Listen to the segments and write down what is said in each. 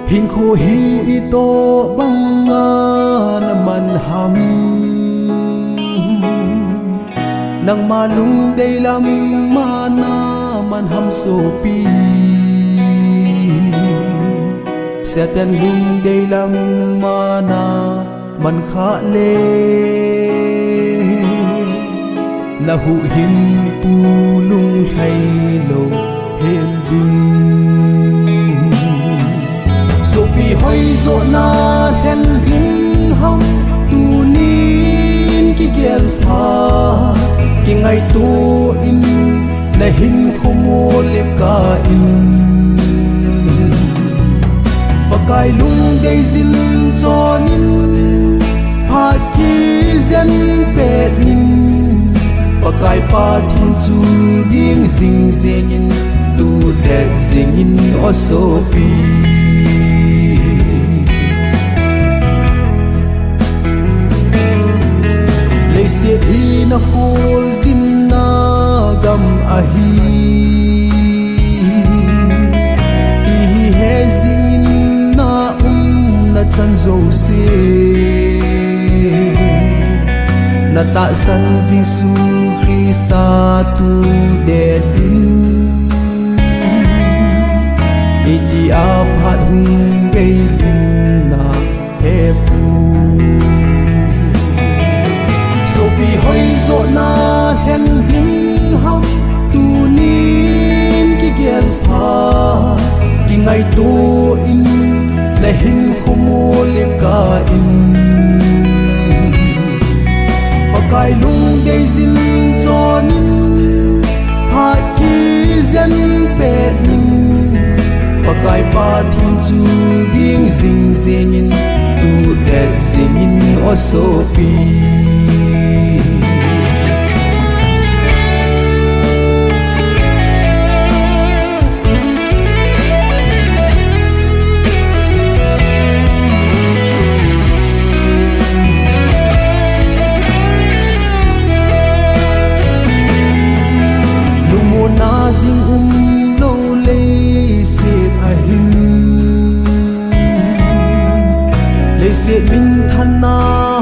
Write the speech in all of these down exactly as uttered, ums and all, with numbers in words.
Hinkho hi itoh banga naman ham? Nangma lungdei lam mana man ham sopi? Satan lungdei lam mana man kha le, nahuhhingpu lunglhai lou hel ding. Sopi hoijoh nalhen ding ham? Tunin kigel pha, kingaito in, nahinkho molep kah in. Pakai lungdei jin chonin, phat kijen pet in. Pakai Pathen chu ging jing jengin, tudet jengin o sopi. Leiset hi nakholjinna gam ahi, ti hi hejin na umna chan jouse. Natahsan Jesu Christa tudet in, itia phat hung bei ding nahepu? Sopi hoijoh nalhen ding ham? Tunin kigel pha, kingaito in, nahinkho molep kah in. Pakai lungdei jin chonin, phat kijen pet in. Pakai Pathen chu ging jing jengin, tudet jengin o sopi. Lungmonna ding umlou leiset ahin, leiset minthanna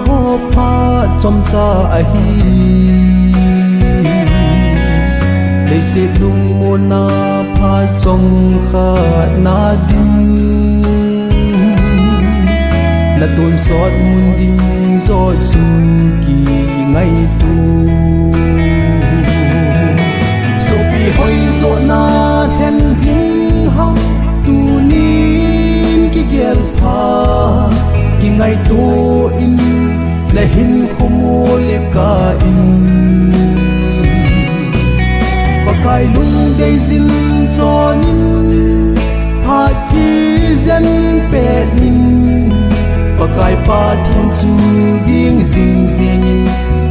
ho phat chomcha ahi. Leiset lungmonna phat chomkhatna ding, natonsot mun ding joh chu kingaito. Sopi hoijoh nalhen ding ham? Tunin kigel pha, kingaito in, nahinkho molep kah in. Pakai lungdei jin chonin, phat kijen pet in. Pakai Pathen chu ging jing jengin,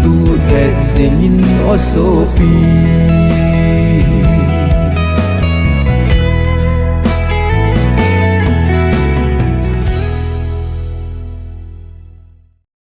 tudet jengin o sopi.